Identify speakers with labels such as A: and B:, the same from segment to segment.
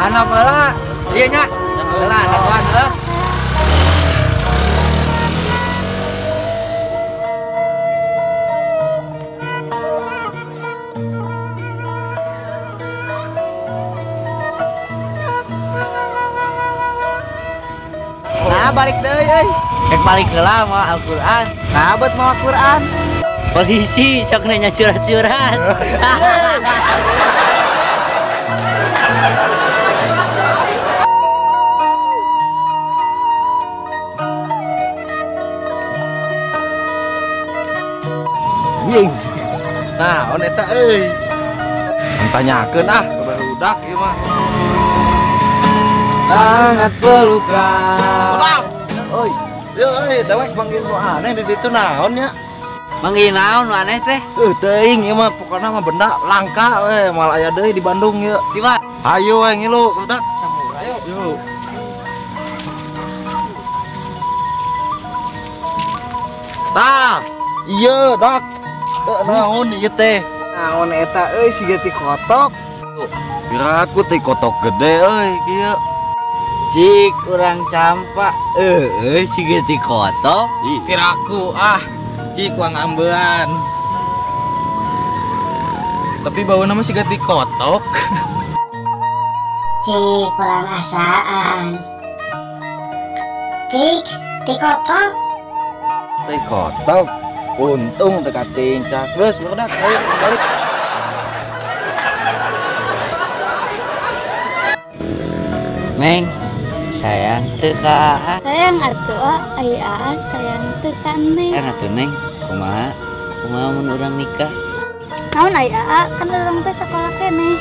A: Anak heula. Ieu nya. Heula, kawan heuh. Nah, balik deui euy. Rek balik heula mawa Al-Qur'an. Nah, buat mawa Qur'an. Polisi sok nanya surat-surat.
B: Nah, on eta euy. Tanyakeun ah ka barudak ieu mah.
A: Hangat pelukan.
B: Oi. Yeuh euy, dewek panggil nu aneh di ditu naon nya?
A: Manggil naon nu aneh teh?
B: Teuing ieu mah pokona mah benda langka we, moal aya deui di Bandung ieu.
A: Di mana?
B: Hayu we ngilu, barudak. Ayo. Yuk. Tah, ieu dak. Naon ieu teh?
C: Naon eta euy siga ti kotok.
B: Piraku ti kotok gede euy kieu.
A: Cik urang campak euy siga ti kotok.
D: Piraku ah cik uang ambean. Tapi bawa nama siga ti kotok.
E: Cik urang asaan. Cik ti kotok.
B: Ti kotok. Untung teu katincak. Geus barudak, ayo balik.
A: Neng, sayang teu ka Aa.
F: Sayang atuh A, ai Aa sayang teu ka Neng.
A: Sayang atuh Neng, kumaha? Kumaha mun urang nikah?
F: Naon ai Aa, kan urang teh sakola keneh.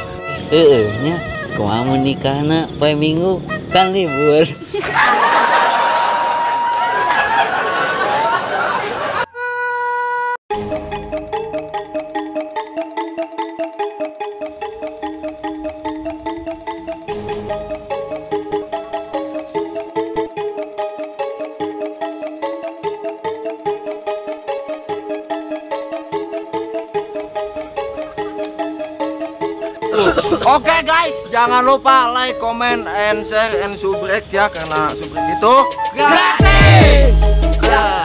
A: Heueuh nya, kumaha mun nikahna poe Minggu kan libur.
B: Oke guys, jangan lupa like, comment, and share, and subrek ya, karena subrek itu
A: gratis. Ya.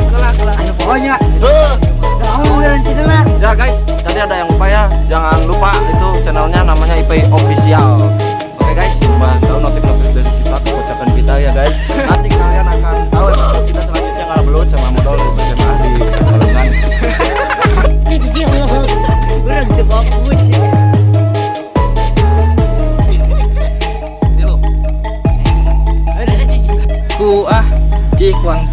A: Kelak. Anu pokoknya.
B: Ya guys, tadi ada yang lupa ya, jangan lupa itu channelnya namanya IP Official. Oke guys, coba tahu notif-notif dari kita, kekocakan kita ya guys. Nanti kalian akan tahu episode kita selanjutnya kalau belut sama modal berjamaah di Balongan.
A: Urang teu fokus.
D: Ku ah cik wang